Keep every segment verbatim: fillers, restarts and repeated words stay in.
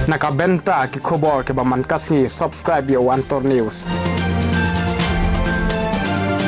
Na ka bynta ki khubor kiba man ka sngi, subscribe ïa One Tour News.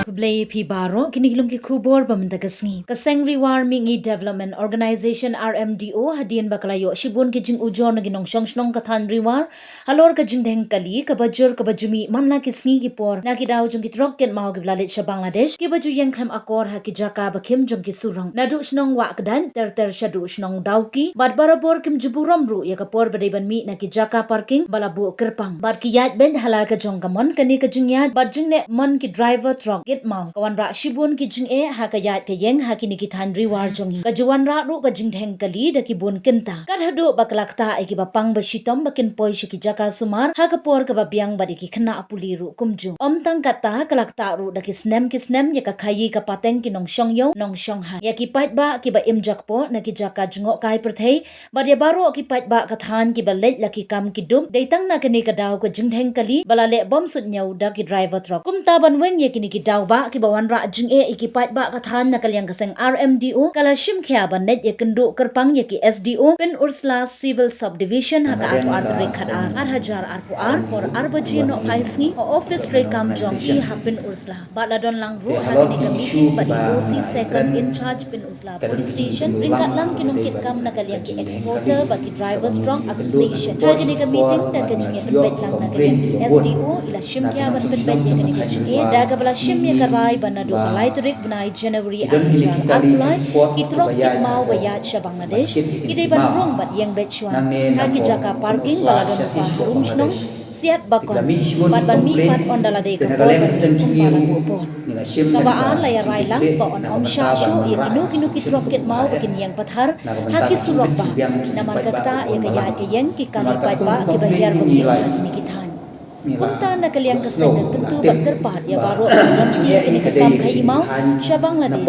Khublei phi baroh, kine ki long ki khubor ba mynta ka sngi. Ka Seng Ri War Mihngi Development Organization, R M D O, hadien ba ka la ïoh shibun ki jingujor na ki nongshong shnong ka thaiñ Ri War halor ka jingdheng kali kaba jur kaba ju mih man la ki sngi ki por na ki daw jong ki trok kit maw kiba la leit sha Bangladesh, kiba ju ïeng khlem akor ha ki jaka ba khim jong ki surok. Naduh shnong Wahkdait ter ter shaduh shnong Dawki, bad barabor kim ju burom ruh ïa ka por ba dei ban mih na ki jaka parking ba la buh kyrpang. Bad ki ïaid beit ha la ka jong ka mon, kane ka jingïaid bad jingneh mon ki driver trok kit maw ka wanrah shibun ki jingeh ha ka ïaid ka ïeng ha kine ki thaiñ Ri War jong ngi. Ka ju wanrah ruh ka jingdheng kali da ki bun kynta, kat haduh ba ka la ktah ïa kiba pang ba shitom ba kin poi sha ki jaka sumar ha ka por kaba biang bad ïa ki khynnah pule ruh kumjuh. Ym tang katta, ka la ktah ruh da ki snem ki snem ïa ka khaïi ka pateng ki nongshong ïew nongshong hat, ïa ki paidbah kiba im jakpoh na ki jaka jngohkai pyrthei, bad ïa baroh ki paidbah ka thaiñ kiba leit la ki kam ki dup. Dei tang na kane ka daw ka jingdheng kali ba la leh bym suidñiew da ki driver trok. Kumta ban weng ïa kine ki daw bah kiba wanrah jingeh ïa ki paidbah ka thaiñ, na ka liang ka seng R M D O ka la shim khia ban leit ïakynduh kyrpang ïa ki S D O Pynursla Civil Subdivision ha ka arphew ar tarik Khatar ar hajar arphew ar, por ar baje nohphai sngi ha office treikam jong i ha Pynursla. Bad la don lang ruh ha kane ka meeting bad i O C second in charge Pynursla Police Station, ryngkat lang ki nongkitkam na ka liang ki Exporter bad ki Drivers Trok Association. Ha kane ka meeting da ka jingïapynbeit lang na ka liang ki S D O, i la shim khia ban pynbeit ïa kane ka jingeh da kaba la shim ïa ka rai ba naduh ka lai tarik bnai January ar hajar arphew lai, ki trok kit maw ba ïaid sha Bangladesh ki dei ban rung bad ïeng beit shuwa ha ki jaka parking ba la don ha Rumshnong, Siatbakon, bad ban mih pat ynda la dei ka por ba ki kum ba la buh pon. Kaba ar, la ïa rai lang ba yn ym shah shuh ïa kino kino ki trok kit maw ba kin ïeng pathar ha ki surok bah, namar ka ktah ïa ka ïaid ka ïeng ki kali paidbah kiba hiar ba kiew ha kine ki thaiñ. Kumta na ka liang ka seng ka kyntu bad kyrpad ïa baroh kiba don ki ïa kane ka kam khaïi maw sha Bangladesh,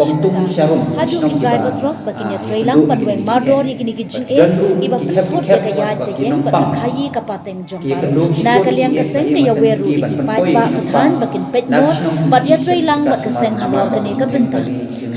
haduh ki driver trok ba kin ïatreilang ban weng mardor ïa kine ki jingeh kiba pynthut ïa ka ïaid ka ïeng bad ka khaïi ka pateng jong baroh. Na ka liang ka seng ka ïawer ruh ïa ki paidbah ka thaiñ ba kin peit mot bad ïatreilang bad ka seng halor kane ka bynta,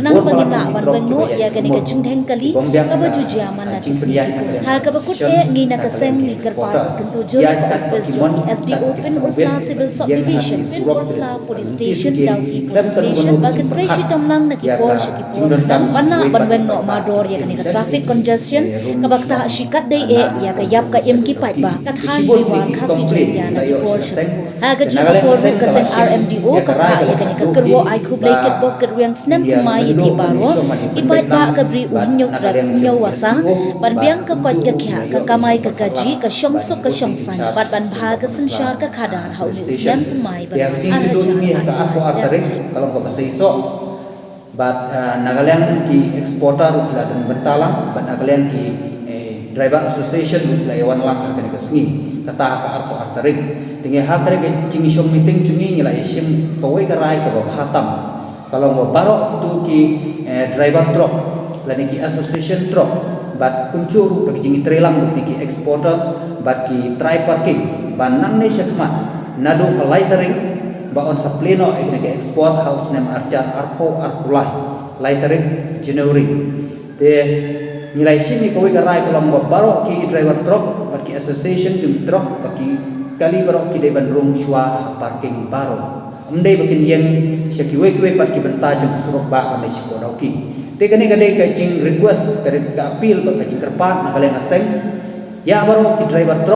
khnang ba ngin lah ban weng noh ïa kane ka jingdheng kali kaba ju jia man la ki sngi ki por. Ha kaba kut eh, ngi na ka seng ngi kyrpad bad kyntu jur ïa ka office jong i S D O Pynursla Civil Subdivision, Pynursla Police Station, Dawki Police Station ba kin trei shitom lang na ki por sha ki por khnang ban lah ban weng noh mardor ïa kane ka traffic congestion kaba ktah shi katdei eh ïa ka ïap ka im ki paidbah ka thaiñ Ri War Khasi Jaiñtia na ki por sha ki por. Ha ka jingkyrpad ruh ka seng R M D O ka phah ïa kane ka kyrwoh ai khublei kitbok kitrwiang snem thymmai ïa phi baroh ki paidbah ka Bri U Hynñiewtrep Hynñiewwasa ban biang ka koit ka khiah, ka kamai ka kajih, ka shongsuk ka shongsaiñ bad ban bha ka synshar ka khadar ha une u snem thymmai ba ar hajar arphew lai. Ka long kaba seisoh. Bad, ah, na ka liang ki exporter ruh ki la don bynta lang, bad na ka liang ki, eh, driver association ruh ki la ïa wan lang ha kane ka sngi, kata ha ka arphew ar tarik. Te ngi ha kane ka jingshong meeting jong ngi ngi la ïa shim kawei ka rai kaba bha tam. Ka long ba baroh kito ki, eh, driver trok lane ki association trok, bad kumjuh ruh da ka jingïatreilang bad kine ki exporter bad ki trai parking, ba nangne shakhmat naduh ka lai tarik ba yn sa plie noh ïa kine ki export ha u snem ar hajar arphew arphew lai, lai tarik January. Te ngi la ïa shim ïa kawei ka rai ka long ba baroh ki driver trok bad ki association jong ki trok bad ki kali baroh ki dei ban rung shuwa ha parking baroh. Ym dei ba kin ïeng sha kiwei kiwei pat ki bynta jong ki surok bah ban leit sha Dawki. Te kane ka dei ka jing request, ka dei ka appeal bad ka jingkyrpad na ka liang ka seng ïa baroh ki driver trok